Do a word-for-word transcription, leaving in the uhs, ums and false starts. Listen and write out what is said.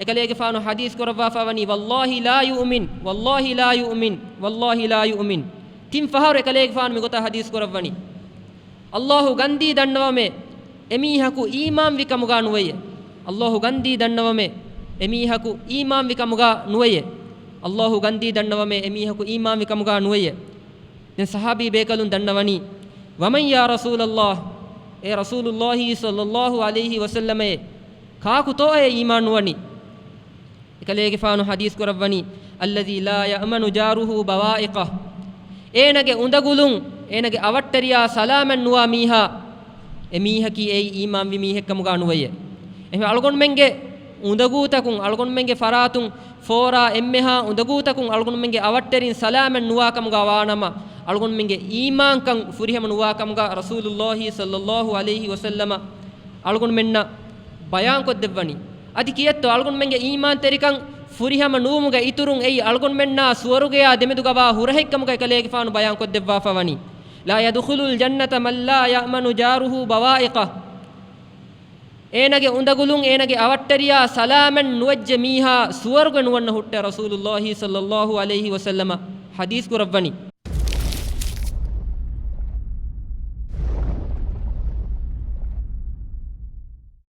އެކަލޭގެފާނު ޙަދީޘް ކުރައްވާފަ ވަނީ، "والله لا يؤمن، والله لا يؤمن، والله لا يؤمن." ތިން ފަހަރު އެކަލޭގެފާނު މިގޮތަށް ޙަދީޘް ކުރައްވަނީ. ﷲ ގަންދީ ދަންނަވަމޭ، އެމީހަކު އީމާންވި ކަމުގާ ނުވެޔޭ. ﷲ ގަންދީ ދަންނަވަމޭ، އެމީހަކު އީމާންވި ކަމުގާ ނުވެޔޭ. ﷲ ގަންދީ ދަންނަވަމޭ، އެމީހަކު އީމާންވި ކަމުގާ ނުވެޔޭ. ދެން ޞަޙާބީ ބޭކަލުން ދަންނަވަނީ، "ومن يا رسول الله؟" އޭ ރަސޫލުﷲ ޞައްލަﷲު ޢަލައިހި ވަސައްލަމައޭ، ކާކުތޯއޭ އީމާން ނުވަނީ؟ އެކަލޭގެފާނު ޙަދީޘް ކުރައްވަނީ، "الذي لا يأمن جاره بوائقه." އޭނަގެ އުނދަގުލުން، އޭނަގެ އަވަށްޓެރިޔާ ސަލާމަތް ނުވާ މީހާ، އެމީހަކީ އެއީ އީމާންވި މީހެއްކަމުގާ ނުވެޔޭ. އެހެން އަޅުގަނޑުމެންގެ އުނދަގޫތަކުން، އަޅުގަނޑުމެންގެ ފަރާތުން ފޯރާ އެންމެހާ އުނދަގޫތަކުން އަޅުގަނޑުމެންގެ އަވަށްޓެރިން ސަލާމަތް ނުވާ ކަމުގާ ވާނަމަ، އަޅުގަނޑުމެންގެ އީމާންކަން ފުރިހަމަ ނުވާ ކަމުގާ ރަސޫލުﷲ ޞައްލަﷲު ޢަލައިހި ވަސައްލަމަ އަޅުގަނޑުމެންނަށް ބަޔާންކޮށްދެއްވަނީ. އަދި ކިއެއްތޯ އަޅުގަނޑުމެންގެ އީމާންތެރިކަން ފުރިހަމަ ނުވުމުގެ އިތުރުން އެއީ އަޅުގަނޑުމެންނާ ސުވަރުގެޔާ ދެމެދުގަވާ ހުރަހެއްކަމުގައި ކަލޭގެފާނު ބަޔާންކޮށްދެއްވާފަ ވަނީ، "لا يدخل الجنة من لا يأمن جاره بوائقه." އޭނަގެ އުނދަގުލުން އޭނަގެ އަވަށްޓެރިޔާ ސަލާމަތް ނުވެއްޖެ މީހާ ސުވަރުގެ ނުވަންނަ ހުއްޓޭ ރަސޫލުﷲ ޞައްލަﷲު ޢަލައިހި ވަސައްލަމަ ޙަދީޘް ކުރައްވަނީ.